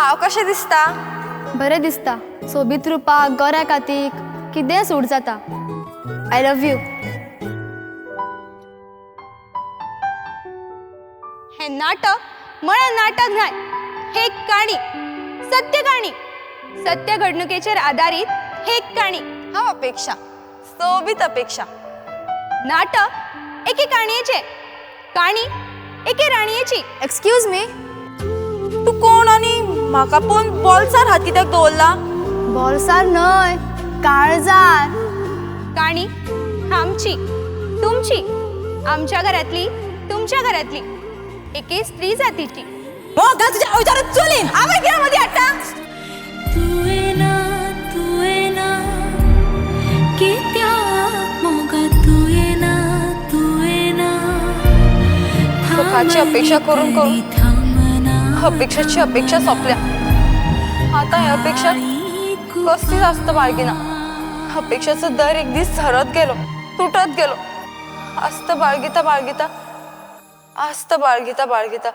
हांव कशें दिसता? बरें दिसता. सोबीत रुपाक, गोऱ्या कातीक कितेंय सूट जाता. I love you. हें नाटक म्हळ्यार नाटक न्हय, हे एक काणी, सत्य काणी, सत्य घडणुकेचेर आदारीत हे एक काणी. हांव अपेक्षा, सोबीत अपेक्षा. नाटक एके काणयेचें, काणी एके राणयेची. Excuse me. तूं कोण आनी म्हाका पळोवन बोल्सार हात कित्याक दवरला? बोल्सार न्हय, काळजार. काणी आमची, तुमची, आमच्या घरातली, तुमच्या घरातली, एके स्त्री जातीची. हो गा तुज्या अवतारात चुलीन आवय कित्याक मदीं हाडटा? तुवें ना, तुवें ना, कित्याक मोगा तुवें ना, तुवें ना. सुखाची अपेक्षा करून करून थांबना. अपेक्षाची अपेक्षा सोंपल्या. आता ही अपेक्षा कसलीच आस्त बाळगिना. अपेक्षाचो दर एक दीस झरत गेलो, तुटत गेलो. आस्त बाळगिता बाळगिता, आस्त बाळगिता बाळगिता.